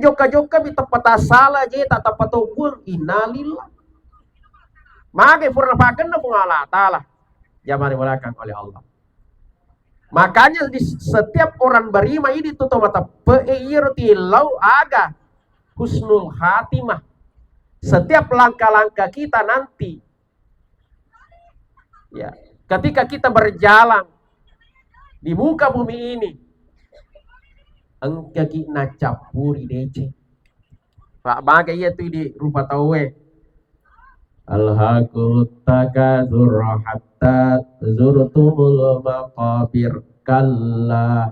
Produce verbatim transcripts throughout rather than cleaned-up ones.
jokka-jokka mi teppa tassala je, tak teppa tobbuang, innalillah. Mage pura napakenna Puang Allah Ta'ala. Jamaah dimuliakan oleh Allah. Makanya di setiap orang beriman ini tuh, to mateppe e, iyaro tillau aga husnul khatimah. Setiap langkah-langkah kita nanti, ya, ketika kita berjalan di muka bumi ini, engkaki nacappuri deceng. Pak, maka iya tu di rupa tauwe. Alhaakumut takatsur hatta zurtumul maqabir. Kalla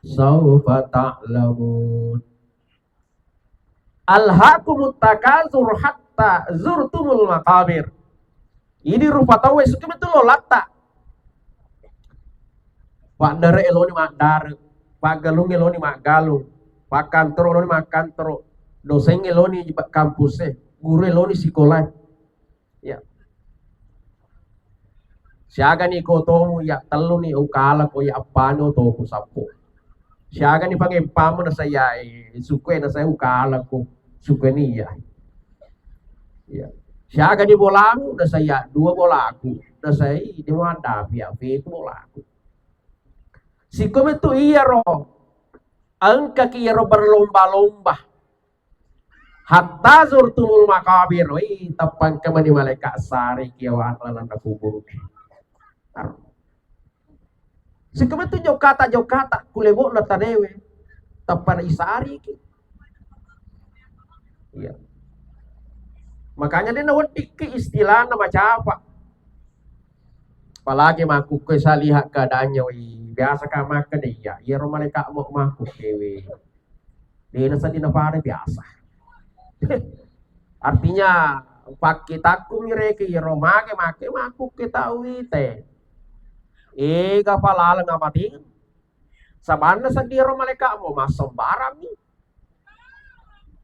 saufa ta'lamun. Alhaakumut takatsur hatta zurtumul maqabir. Idi rupa tauwe suki betul lo latta. Paddare eloni maddare, paggalung eloni maggalung, pakkantoro eloni makkantoro, doseng eloni kampuse, guru eloni sikolae. Ya. Siagani kotomu, ya, telluni ukalako, ya, appani otoku sappo. Siagani pangempamu, nasai ya, eh, sukue, nasai ukalako, sukue ni ya. Ya. Siagani bolamu, nasai ya, dua bolaku, nasai de madapi ya, itu bolaku. Sikome tu iyaro, engkaki iyaro berlomba-lomba. Hatta zurtumul maqabir, wih, teppangka mani malaika sariki awanna lalenna kubur. Sikome tu jokata-jokata kulebo'na tanewe, teppana isariki. Iya. Makanya de naweddikki istilahna macapa. Apalagi makkukkoe sa lihat keadaannya, wih, biasa ka makkeda iya, iyaro malaika mo makkukke, wih. Dena sedding napada biasa. Artinya, pakkitakku mireke iyaro mage make makkukke tau ite. Ega pa laleng amating. Sabanna sedding iyaro malaika mo massembarang ni.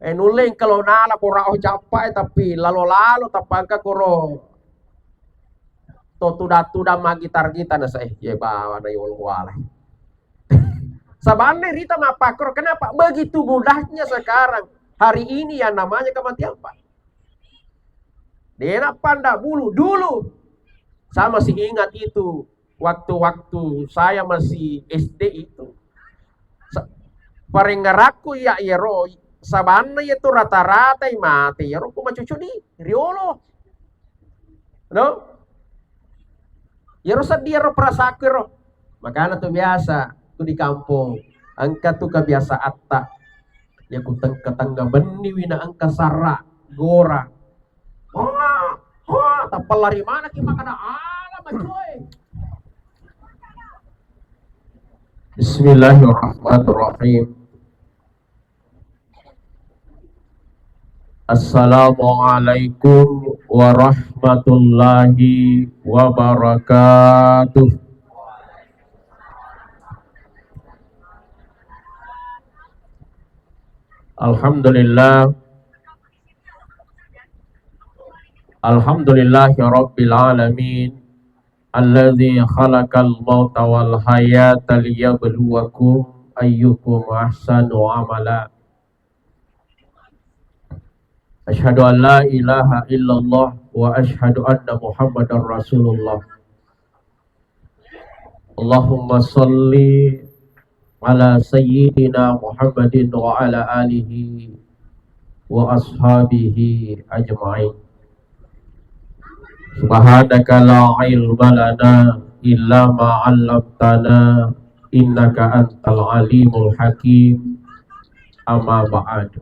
Eh, nulle engka lo nala pura o cappa e, tapi lalo-lalo tappa engka koro to tudang-tudang maggitar-gitar na sa, eh, ye bawa na yolo wala. Sabanna rita mappakkoro, kenapa begitu mudahnya sekarang, hari ini yang namanya kematian, Pak? Dena panda bulu dulu. Saya masih ingat itu waktu-waktu saya masih S D itu. Sa-, parengngerakku iya iyaro, sabanna iyatu rata-ratai mate iyaro ku macucu di riolo. No? Iyaro seddi iyaro perasaanku iyaro. Makana tu biasa tu di kampong, engka tu kebiasaatta. Ya ku tengka-tengka benni wina engka sarra, gora. Hoa, hoa, tappa lari manaki makana ala macoe. Bismillahirrahmanirrahim. Assalamualaikum warahmatullahi wabarakatuh. Alhamdulillah. Alhamdulillahi rabbil alamin. Alladzi khalaqal mauta wal hayata liyabluwakum ayyukum ahsanu amala. Asyhadu an la ilaha illallah wa asyhadu anna Muhammadar Rasulullah. Allahumma salli ala sayyidina Muhammadin wa ala alihi wa ashabihi ajma'in. Subhanaka la ilma lana illa ma 'allamtana innaka antal alimul hakim. Amma ba'd.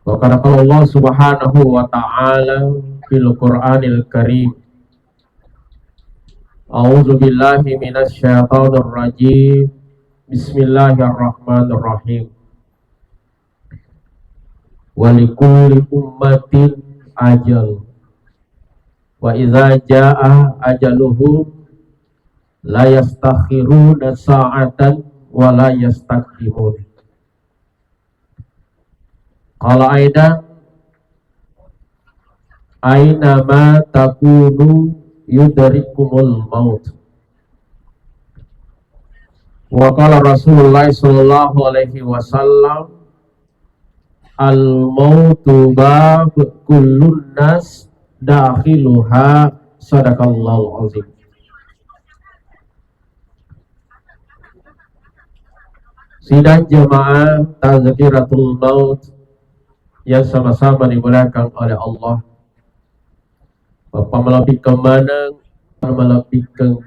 Wa qala Allah subhanahu wa ta'ala fil Qur'anil Karim. A'udzu billahi minasy syaithanir rajim. Bismillahirrahmanirrahim. Wa likulli ummatin ajal. Wa idza jaa ajaluhum la yastakhiruna sa'atan wa la yastaqdimun. Qala aidan, aina ma takunu yudrikumul maut. Wa qala Rasulullah sallallahu alaihi wasallam, "Al mautu bab, kullun nas dakhiluha." Sadaqallahul azim. Sidang jemaah tazkiratul maut yang sama-sama dimuliakan oleh Allah. Bapa malebbikkeng maneng, malebbikkeng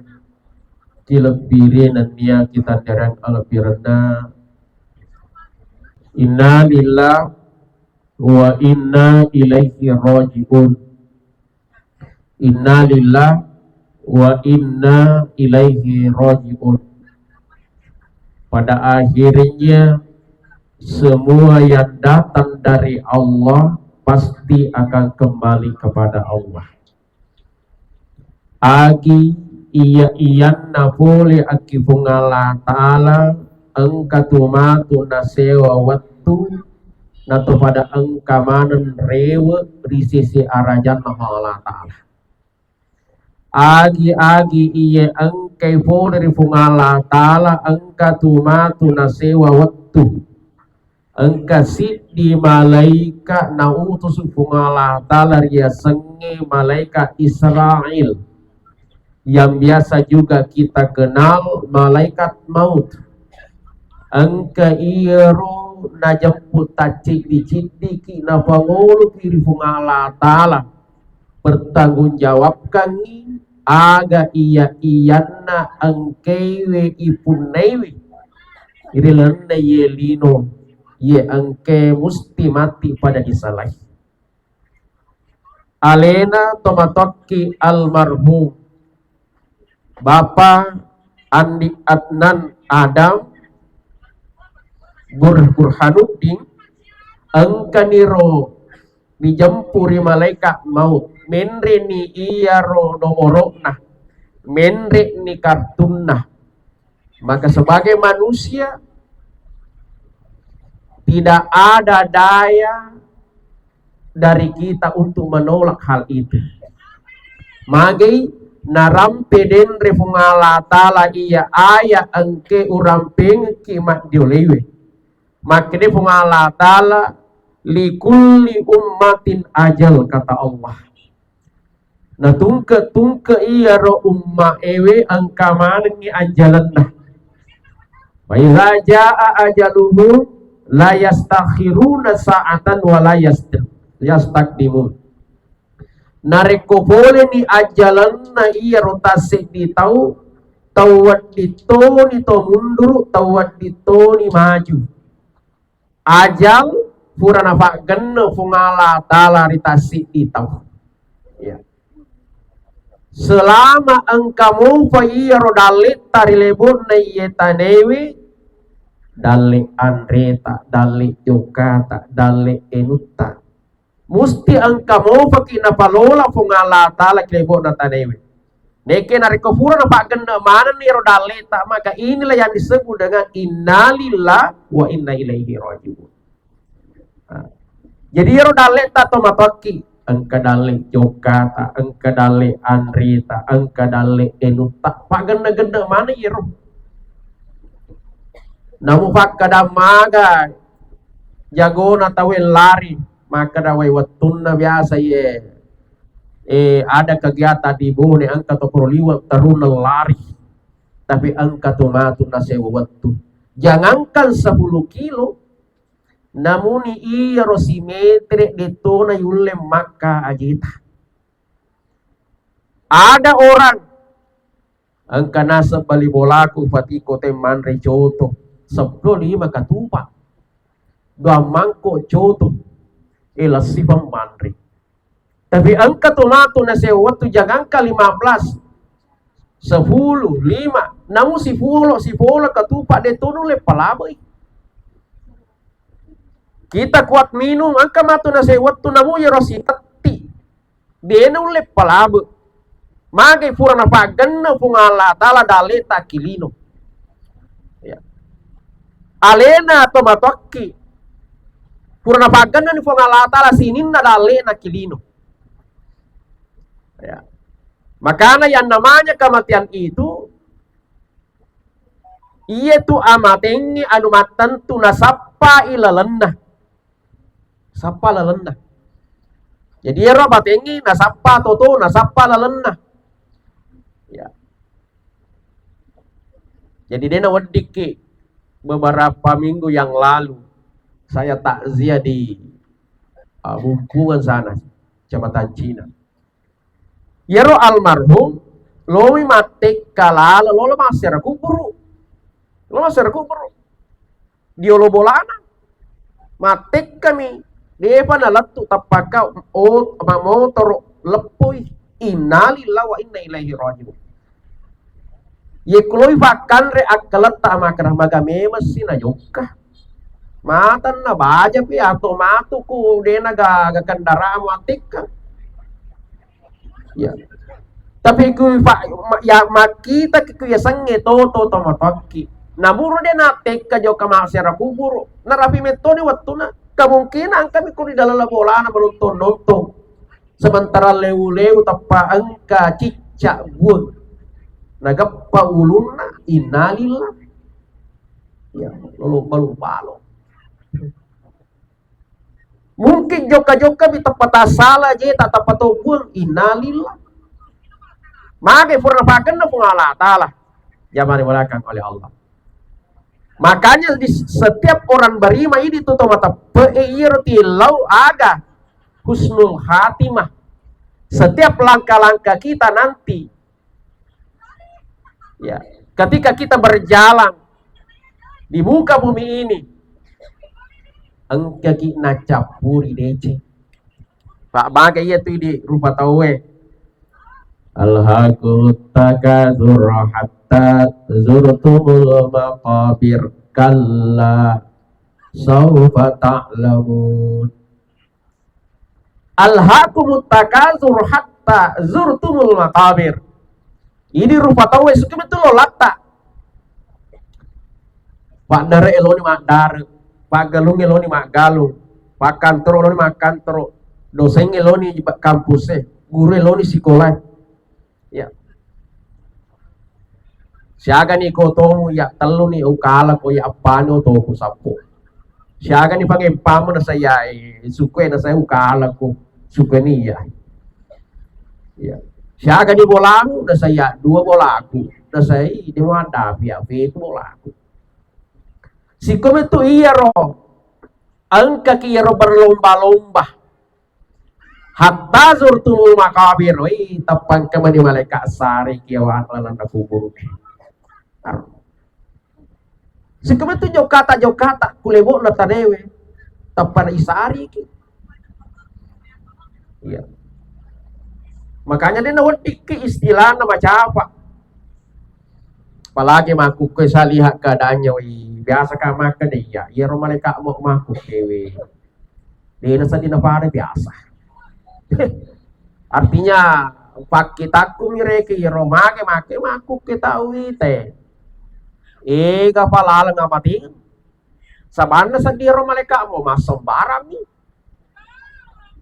kilebbirenna nennia kitandereng alebbirenna. Inna lillah wa inna ilaihi raji'un. Inna lillah wa inna ilaihi raji'un. Pada akhirnya, semua yang datang dari Allah pasti akan kembali kepada Allah. Agi iya-iyanna pole akki Puang Allah Ta'ala, engka tu matu nasewa wettu, nato pada engka maneng rewe ri sisi arajanna Puang Allah Ta'ala. Agi-agi iye engkai pole ri Puang Allah Ta'ala, engka tu matu nasewa wettu. Engka siddi malaika nautus Puang Allah Ta'ala riasengnge malaika Israil, yang biasa juga kita kenal malaikat maut. Engka iyaro najemput tacciddi-ciddiki napangoloki ri Puang Allah Ta'ala, pertanggungjawabkangngi aga iya-iyanna engkewe ipunnaiwi ri lalenna iye lino, iye engke musti mati pada disalai. Alena tomatoakki almarhum Bapa Andi Adnan Adam Bur-, Burhanuddin, engkaniro dijempu ri malaikat maut. Menreni iyaro nomoro'na, menreni kartunna. Maka sebagai manusia, tidak ada daya dari kita untuk menolak hal itu. Magai narampe denre Puang Allah Ta'ala iya aya engke urampengekki maddiolewe. Makkede Puang Allah Ta'ala, "Likulli ummatin ajal," kata Allah. Natungke-tungke iyaro umma ewe engka manengngi ajalenna. Fa iza jaa ajaluhum la yastakhiruna sa'atan wa la yast-, yastaqdimun. Narekko poleni ajalenna iyaro tasseddi tau, tau wedding toni to munduru, tau wedding toni maju. Ajal pura napaggenne Puang Allah Ta'ala ri tassiddi tau. Ya. Selama engka mopa iyaro dalletta ri lebo'na iye tanewe, dalle anreta, dalle jokkata, dalle enutta, musti engka mopaki napalola Puang Allah Ta'ala ki lebo'na tanewe. Nekke narekko pura napaggenne manenni ero dalleta, maka inilah yang disebut dengan innalillah wa inna ilaihi rajiun. Nah, jadi ero dalleta to matoakki, engka dalle jokkata, engka dalle anreta, engka dalle enutta, paggenne-genne maneng iyaro. Namu pakkada maga jagona tauwe lari, makkada wai wettunna biasa iye, eh, ada kegiatan di Bone, engka to koro liwe' tarunna lari. Tapi engka to matu nasewa wettu. Jangankan sepuluh kilo, namuni iyaro simetere' de'tona yulle makka ajeta. Ada orang engka naseng bali bolaku, fatiko te manre coto, seppulo lima katupa, dua mangkok coto, eh, lessipang manre. Tapi engka to matu nasewa wettu, jangankan lima belas, sepuluh, lima, namu sipolo, sipolo katupa, de' to nulle palabei. Kita kuat minum, engka matu nasewa wettu, namu iyaro sitetti, de' nulle palabei. Magai pura napaggenne Puang Allah Ta'ala dalleta ki lino. Ya. Alena to matoakki. Pura napaggenne ni Puang Allah Ta'ala sininna dallena ki lino. Ya. Makana yang namanya kematian itu Iyatu amatengnge anu mattentu nasappai lalenna. Sappa lalenna. Jadi ero amatengnge nasappa toto, nasappa lalenna. Ya. Jadi de' naweddikki, beberapa minggu yang lalu saya takziah di, uh, Bungkungan sana, Kecamatan Cina. Iyaro almarhum lomi mattekka laleng, lolo massiara kuburu. Lolo massiara kuburu. Diolo bolana. Mattekkami. De'pa nalettu tappakka o-, mamotoro leppoi. Innalillahi wa inna ilaihi raji'un. Ye kuloi fakkanre akkaletta makkeda maga memessi najokka. Matanna bajapi atau matuku de'na ga, ga kendaraan mattekka. Ya. Tapi ku fa-, ma-, ya, makkita ku yasengnge toto tomatoakki. Namuru de' nattekka jokka massiara kuburu. Narapi mettoni wettuna. Kemungkinan kami ku ri dalam bolana menonton-nonton. Sementara lewu-lewu tappa engka cicca bueng. Nageppa ulunna, innalillah. Ya, lolo balo-balo. Mungkin jokka-jokka mi tappa tasala je, tak tappa to bueng, innalillah. Mage pura napakenna Puang Allah Ta'ala. Jamaah dimuliakan oleh Allah. Makanya di setiap orang beriman ini tuh, tomateppe e iyaro tillau aga husnul khatimah. Setiap langkah-langkah kita nanti, ya, ketika kita berjalan di muka bumi ini, engkaki nacappuri deceng. Pak, maka iya tu di rupa tauwe. Alhaakumut takatsur hatta zurtumul maqabir. Kalla saufa ta'lamun. Alhaakumut takatsur hatta zurtumul maqabir. Idi rupa tauwe suki betul lo latta. Paddare eloni maddare, paggalung eloni maggalung, pakkantoro eloni makkantoro, doseng eloni kampuse, guru eloni sikola. Ya. Siagani ko tomu ya telluni ukala ko ya appani otoku sappo. Siagani pangempamu na saya, eh, sukue na saya ukala ko sukue ni ya. Ya. Siagani bolamu na saya dua bolaku. Na saya de wanda pia itu bolaku. Sikome tu iyaro engkaki iyaro berlomba-lomba. Hatta zurtumul maqabir, wei, tappangka mani malaika sari kiawa lalenna kubur. Sikome tu jokata-jokata kulebo'na tadewe, tappana isariki. Iya. Makanya de naweddikki istilahna macapa. Apalagi makkukkue salihat keadaannya, wei, biasa ka makkeda iya, iyaro malaika mo makkukkue, wei. Dena seddi napada biasa. Artinya, pakkitakku mi reke iyaro mage make makkukke tau ite. Ega pa laleng amating. Sabanna seddi ro malaika mo massembarang mi.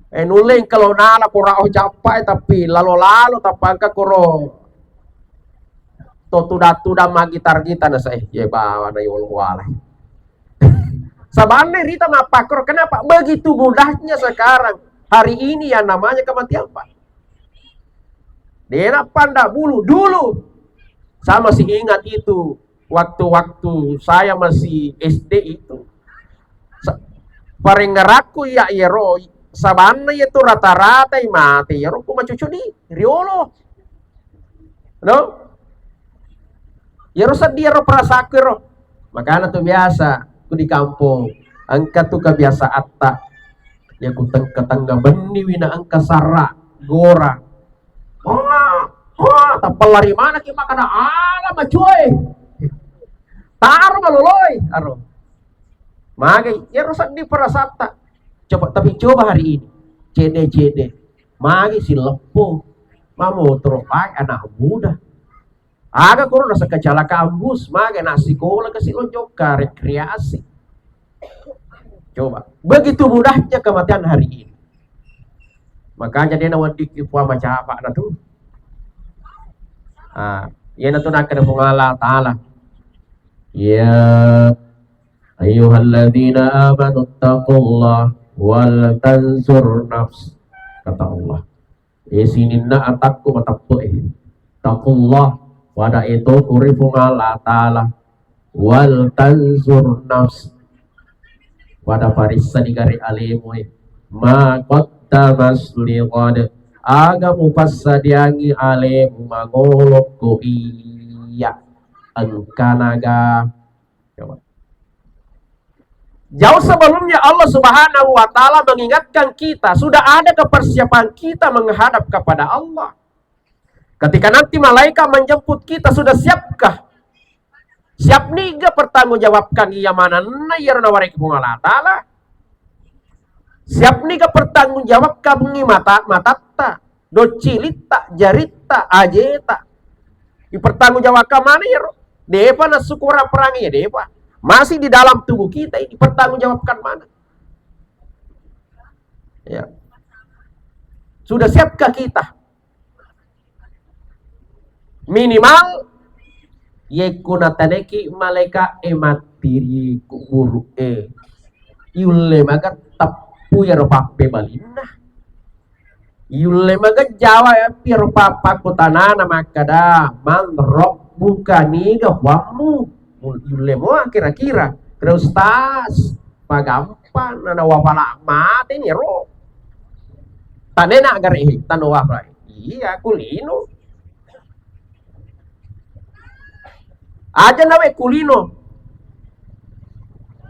Eh, nulle engka lo nala pura o cappa, eh, tapi lalo-lalo tappa engka koro to tudang-tudang maggitar-gitar na sai, ye bawa na yolo wala. Sabanna rita mappakkoro, kenapa begitu mudahnya sekarang, hari ini yang namanya kematian, Pak? Dena panda bulu dulu. Saya masih ingat itu waktu-waktu saya masih S D itu. Sa-, parengngerakku iya iyaro sabanna iyatu rata-rata i mate iyaro ku macucu di riolo. No? Iyaro seddi iyaro perasaanku iyaro. Makana tu biasa ku di kampong, engka tu kebiasaatta. Ya ku tengka-tengka benni wina engka sarra, gora. Wah, wah, tappa lari manaki makana ala macoe. Taro maloloi, aro. Mage, iyaro seddi perasatta. Coba, tapi coba hari ini. Cede-cede. Mage sileppo. Mamotoro pae anak muda. Aga koro nasa kecelakaan bus, mage nasikola kasi lo jokka rekreasi. Coba, begitu mudahnya kematian hari ini. Makanya de naweddikki puang macapa na tu. Ah, iyana tu nakkeda Puang Allah Ta'ala. Ya ayyuhalladzina amanu taqullaha wal tanzur nafs, kata Allah. Eh, sininna atakku mateppe'e. Taqullaha, pada eto kuri Puang Allah Ta'ala. Wal tanzur nafs, pada parissani gare alemu e. Ma qaddamat lighad, aga mupassadiangi alemu mangolo ko iya. Engkanaga. Coba. Jauh sebelumnya Allah Subhanahu wa Ta'ala mengingatkan kita, sudah adakah persiapan kita menghadap kepada Allah? Ketika nanti malaikat menjemput kita, sudah siapkah? Siap niga pertanggungjawabkan iya manenna iyaro nawarekki Puang Allah Ta'ala? Siap niga pertanggungjawabkan mata, matatta, doccilitta, jaritta, ajeta? Dipertanggungjawabkan mana iyaro? Depa nasukura perang iya, depa. Masih di dalam tubuh kita ini, dipertanggungjawabkan mana? Ya. Sudah siapkah kita? Minimal, yekko nataneki malaika e matti ri kuburu e, yulle maga teppu iyaro pappebalinna. Yulle maga jawab iyaro pappakutanana makkada, "Man rabbuka, niga puammu?" Yulle mua kira-kira, kira ustaz, magampang, nana wafala mate ni ro. Tanena gare, tano wafala. Iya, kulino. Aja nawe kulino.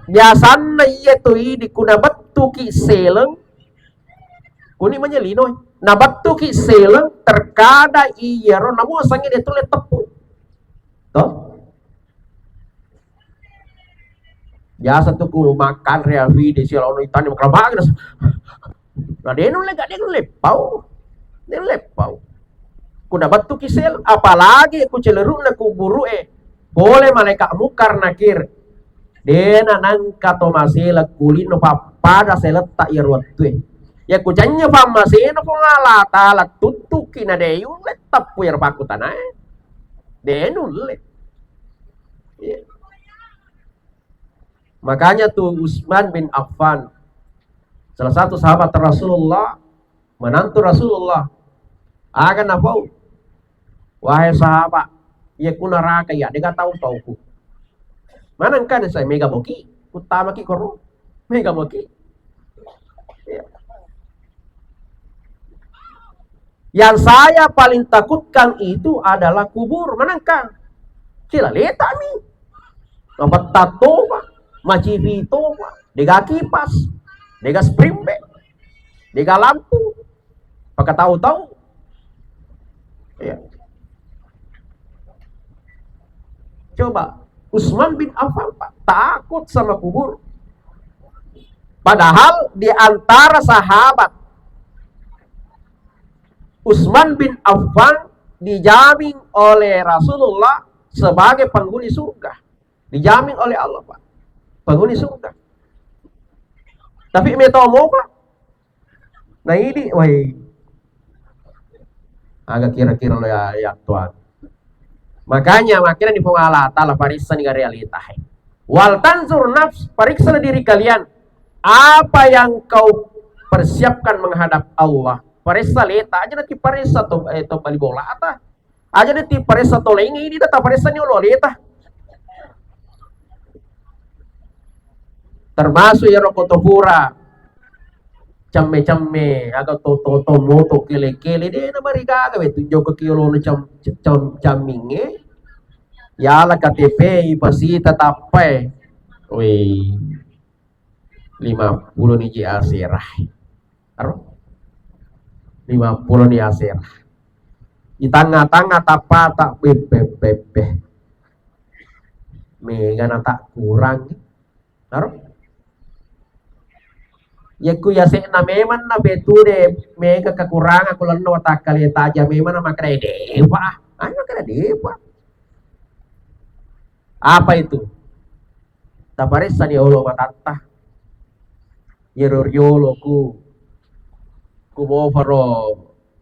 Biasanna iya to idi kuna bettuki seleng, kuni manya lino. Na bettuki seleng, terkada iyaro namo sangi de tulle teppu. To? Biasa tu ku makan rea vide si laono itani makalabang. Na de nulle, ga de nulle pau. De nulle pau. Kuna bettuki sel, apalagi ku celeru'na kuburu e. Pole malaika Mungkar Nakir. De na nangka to masela kulino pappada seletta iyaro wettue. Ya kucanya pammasena Puang Allah Ta'ala tuttuki na de yulle teppu iyaro pakkutanae. De nulle. Iya. Makanya tu Utsman bin Affan, salah satu sahabat Rasulullah, menantu Rasulullah, aga napau, "Wahai sahabat, iya ku neraka iya, dega tau tauku." Mana engkana saya mega boki, utama ki koro, mega boki. Iya. Yang saya paling takutkan itu adalah kubur. Manengka? Cila letami. Mapetta topa, macipi topa, dega kipas, dega spring bed, dega lampu, pakatau-tau. Ya. Coba, Utsman bin Affan, Pak, takut sama kubur. Padahal di antara sahabat, Utsman bin Affan dijamin oleh Rasulullah sebagai penghuni surga. Dijamin oleh Allah, Pak. Penghuni surga. Tapi metomo, Pak. Nah, ini, woi. Aga kira-kira lo ya, ya Tuhan. Makanya, makanya di Puang Allah Ta'ala parissa ni gare aleta. Wal tanzur nafs, periksalah diri kalian. Apa yang kau persiapkan menghadap Allah? Paressa leta aja nanti paressa to, eh, to bali bola ata. Aja nanti paressa to laingnge ini, ta paressa ni olo leta. Termasuk ya roko to pura cemme-cemme, aga to, to, to moto kele-kele, de na marigaga we tu joko ki olo cam, cam, cammingnge. Yala K T P, ipasita tappai. Wih. Lima puluh ni ji asera. Aro? Lima puluh ni asera. Di tanga-tanga tapata, bebbe, bebbe. Mega na tak kurang. Aro? Yekku yase'na memang na betu de, mega kekurangan ku lenno watakkale taja memang na makana depa. Ayo makana depa. Apa itu? Taparessani olo matatta. Yero riolo ku, ku mofaro,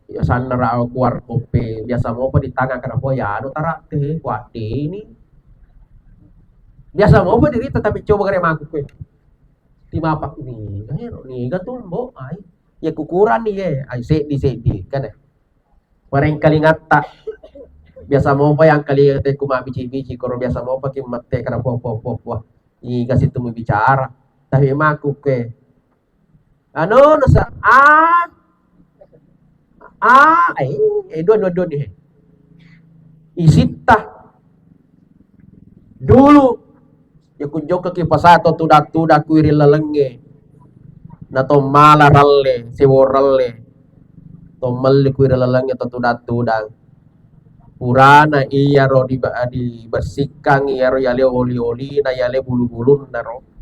ya sannara ku warkoppe, biasa mopa ditanga kenapa ya anu tara te, ku addeni. Biasa mopa dirita tapi coba gare maku kue. Timapa niga ero, niga tu mbo ai. Ya kukuranni ye, ai seddi-seddi kan. Parengkalingatta. Biasa mopa yang kali te ku mabbici-bici, koro biasa mopa ki mette kada puah-puah-puah. Iga situ mu bicara. Tapi maku ke. Anu, nasa, ah, ah, eh, eh, dua, dua, dua nih. Isitta. Dulu, ya kunjokkaki pasai to tudang-tudang kui ri lalengnge. Na to mala ralle, sewo ralle. To melli kui ri lalengnge to tudang-tudang. Purana iyaro dibe-, dibersihkan iyaro yale oli-olina, yale bulu-bulunnaro.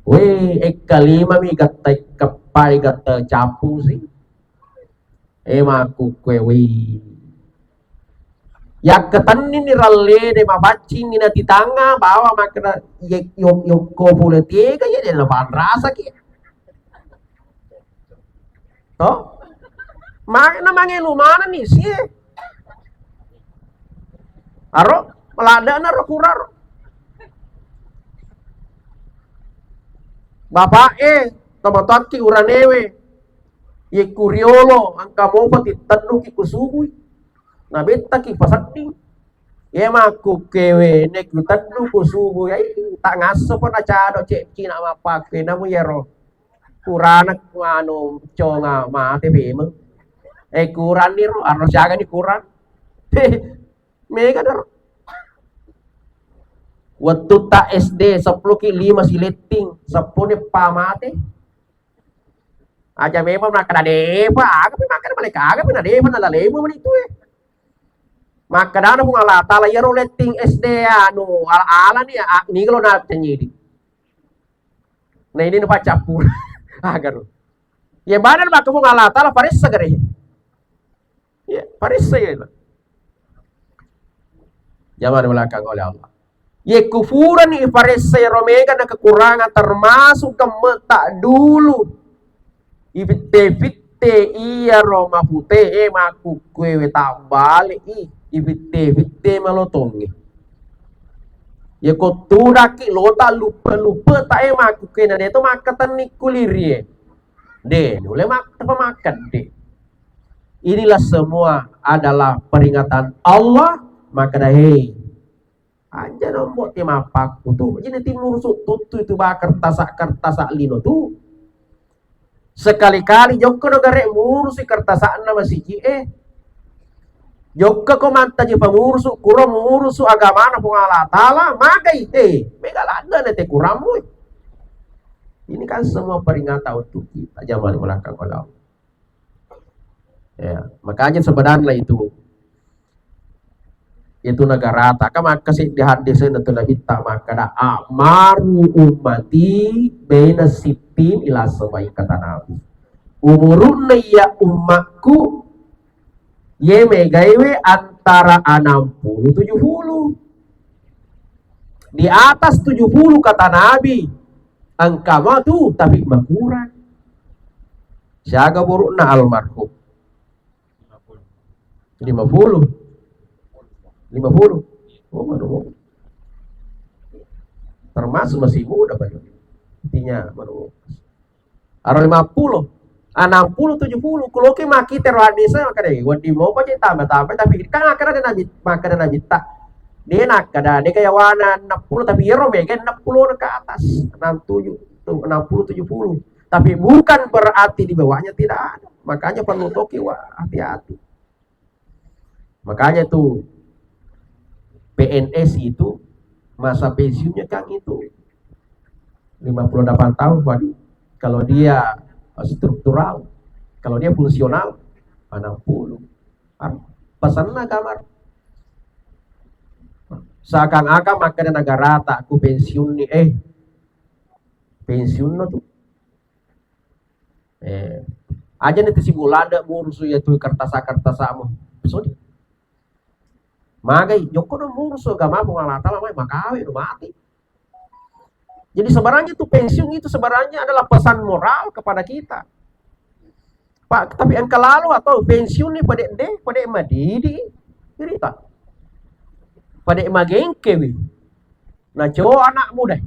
We, ekkalimami gatta ikkeppai gatta cappusi. E makkukue, we. Yakketenni ni ralle de mapaccing ni natitanga bawa makkeda ye-, yok-, yokko pole tega ye de napanrasaki. To? Ma-, na mangelu manenni sie. Aro, maladde'na ro kuraro. Bapak e, tomatoakki uranewe. Ye kuriolo, engka mopa tittennuki kusubui. Nabettaki pasedding. Ye makkukkewe, ne kutennu kusubui. Ai, tak ngasso pa nacado cek cina mappakke. Namu yero. Kurana anu conga mate pemeng. Eh, kuranni ro, aro siagani kurang. Mega daro. Wettu ta S D, seppulo ki lima siletting, seppulo ne pa mate. Aja memang makkeda depa, aga pe makkeda maleka, aga pe na depa na lalemu meni tu e. Makkeda na Puang Allah Taala, iyaro letting S D anu, ala-ala ni, a, ni kalau na tenyidi. Nah, ini nupa cappur. Aga ro. Ye badan makkeda Puang Allah Taala, paressa gare. Iya, paressa ya itu. Jama di belakang oleh Allah. Ye kufurani iparessa ero mega na kekurangan termasuk gemme tak dulu. Ipitte-pitte iyaro mapute e makkukkuewe tak bale i. Ipitte-pitte malotongi. Ye kottudaki lota luppe-luppe tak e makkukkue na deto makkatenni kulirie. De, nulle mak-, tapa makkedde. Inilah semua adalah peringatan Allah, makkeda, "Hei, aja nombok ti mappakku tu." Jadi ti murusu tuttu itu ba kertasak-kertasak lino tu. Sekali-kali jokko no gare murusu kertasakna masigi e. Jokka ko mantaji pamurusu, kuro murusu agamana Puang Allah Taala, magai, eh, mega ladde na te kurammu. Ini kan semua peringatan untuk kita, jama di belakang oleh Allah. Ya, makanya sebenarnya itu, itu negara ta, kan makkasi di hadis itu Nabi ta makkada, "Amaru ummati baina sittin ila sabai," kata Nabi. Umurunna iya ummakku, ye megaiwe antara enam puluh tujuh puluh. Di atas tujuh puluh kata Nabi, engka matu tapi makurang. Siaga burukna almarhum? Lima puluh. Lima puluh. Oh, manu. Termasuk masih muda, Pak. Intinya, manu. Aro lima puluh. Enam puluh, tujuh puluh. Kuloki makkita ro hadis, makkada, wedding mopa je tambah-tambah, tapi kan makkada Nabi, makkada Nabi ta. De nakkada, de kayawana enam puluh, tapi ero mega enam puluh ke atas. Enam tujuh, tuh, enam puluh, tujuh puluh. Tapi bukan berarti di bawahnya tidak ada. Makanya perlu toki wa hati-hati. Makanya tuh P N S itu masa pensiunnya kan itu lima puluh delapan tahun, waduh. Kalau dia struktural, kalau dia fungsional, enam puluh. Kan pesanna kamar. Seakan-akan makkada negara tak ku pensiun nih, eh, pensiun no tuh. Eh, aja nih tesi bulada murusu ya tuh kertasa-kertasamu. Sodi. Magai, jokko no murusu agama Puang Allah Taala mai makawe no mati. Jadi sebenarnya itu pensiun itu sebenarnya adalah pesan moral kepada kita. Pak, tapi engka lalo atau pensiun nih pada de, pada madidi. Cerita. Pada magengke wi. Naco anakmu deh.